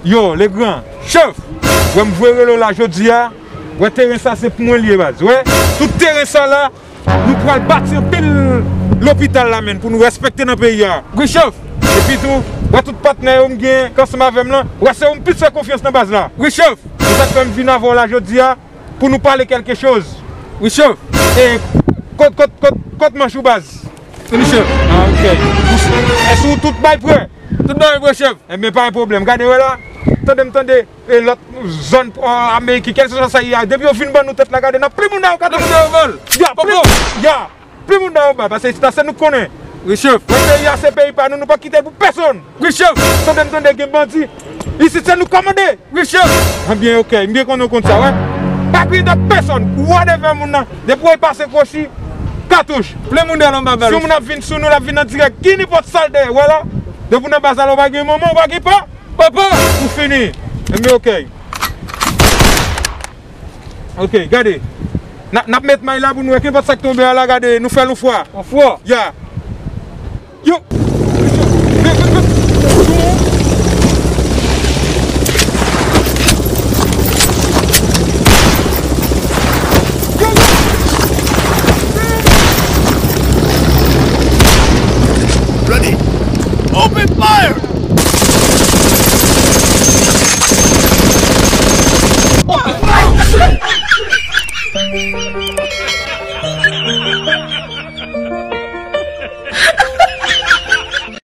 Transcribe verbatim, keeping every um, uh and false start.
Yo, Legran, chèf, wè m voye rele w la jodi a. Wè teren sa se pou mwen li ye, baz. Wè, tout teren sa la, nou pral bati anpil lopital la, menn, pou nou respekte nan peyi a. Wi, chèf. Epi tou, wè tout patnè yo m gen ansanm avè m lan, wè se ou m plis fè konfyans nan baz la. Wi, chèf. Se sa k fè m vin avè w la jodi a, pou nou pale kèlke choz. Wi, chèf. E kot, kot, kot, kot manch ou, baz? Wi, chèf. Ah, ok. Èske ou tout bay prè? Tout bay prè, chèf. Enben, pa gen pwoblèm. Gade, wè la. Tande m tande, e lòt zòn, ah, Amerik, kèlkeswa sa ye a, depi yo vin ban nou tèt la, gade, n ap pli moun nan yo, gade. Pli moun nan yo, bal. Ya, pli, ya. Pli moun nan yo, bal, paske se sa nou konnen. Wi, chèf. Wè peyi a se peyi pa nou, nou p ap kite l pou pèsonn. Wi, chèf. Tande m tande gen bandi. Isit se nou kòmande. Wi, chèf. Ebyen, ok, m byen konnen w konn sa, wè. Pa kriye dòt pèsonn. Ou wè devè moun nan. Depi w pase kwochi, katouch. Plen moun dèyè l anba bal. Si yon moun ap vin sou nou, l ap vin an dirèk. Ki nenpòt sa l dèyè, wè la. Depi w nan baz la, ou pa gen manman, ou pa gen pa. Papa! Ou fini. Ebyen, ok. Ok, gade. N ap, n ap met may la pou nou wè. Ki nenpòt sa k tonbe a la, gade. Nou fè l yon fwa. Yon fwa? Ya. Yo! Ready! Open fire!